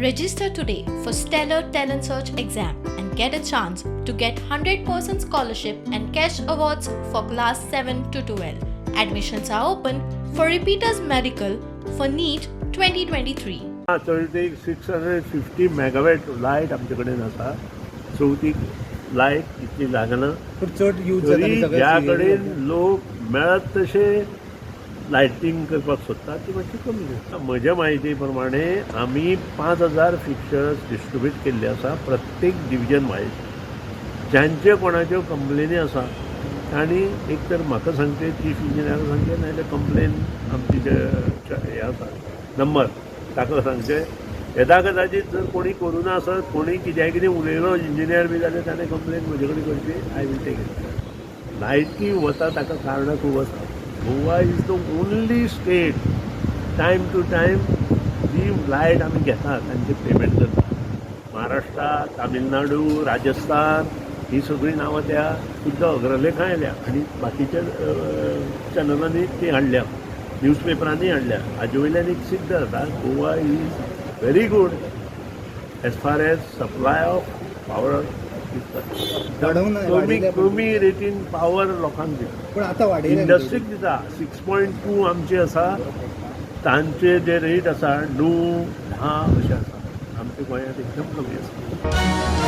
Register today for Stellar Talent Search exam and get a chance to get 100% scholarship and cash awards for class 7 to 12. Admissions are open for repeaters medical for NEET 2023. चवथीक 650 megawatt light आमचे कडेन आसा. चवथीक light इतली लागना. पूण चड use जाता तरी आनी सगळें ज्या कडेन लोक मेळत तशे लायटींग करपाक सोदता, ती मातशी कमी जाता. म्हज्या म्हायती प्रमाणे आमी 5000 फिक्चर्स डिस्ट्रिब्यूट केल्ले आसा प्रत्येक डिविजन वायज. ज्यांचे कोणाच्यो कंप्लेनी आसा, तांणी एक तर म्हाका सांगचें, चीफ इंजिनियराक सांगचें, नाजाल्यार कंप्लेन आमची जे हे आसा नंबर, ताका सांगचें. येदा कदाचीत जर कोणी करूं ना आसत, कोणी कित्याय कितें उलयलो इंजिनियर बी, जाल्यार ताणें कंप्लेन म्हजे कडेन करची. I will take it. लायटी वता ताका कारणां खूब आसा. Goa is the only state, time to time ji light आमी घेतात तांचे पेमेंट करता. महाराष्ट्रा, तामिळनाडू, राजस्थान ही सगळीं नांवां त्या सुद्दां अग्रलेखां आयल्या आनी बाकीच्या चॅनलांनी ती हाडल्या, न्यूज पेपरांनी हाडल्या. हाजे वयल्यान एक सिद्ध जाता, Goa is very good as far as supply of power. वाडोवंक ना, कमी वाडयल्या. कमी रेटीन पावर लोकांक दिता. पूण आतां वाडयल्या. इंडस्ट्रीक दिता. 6.2 आमचे आसा, तांचे जे रेट आसा 9, 10 अशें आसा. आमच्या गोंयांत एकदम कमी आसा.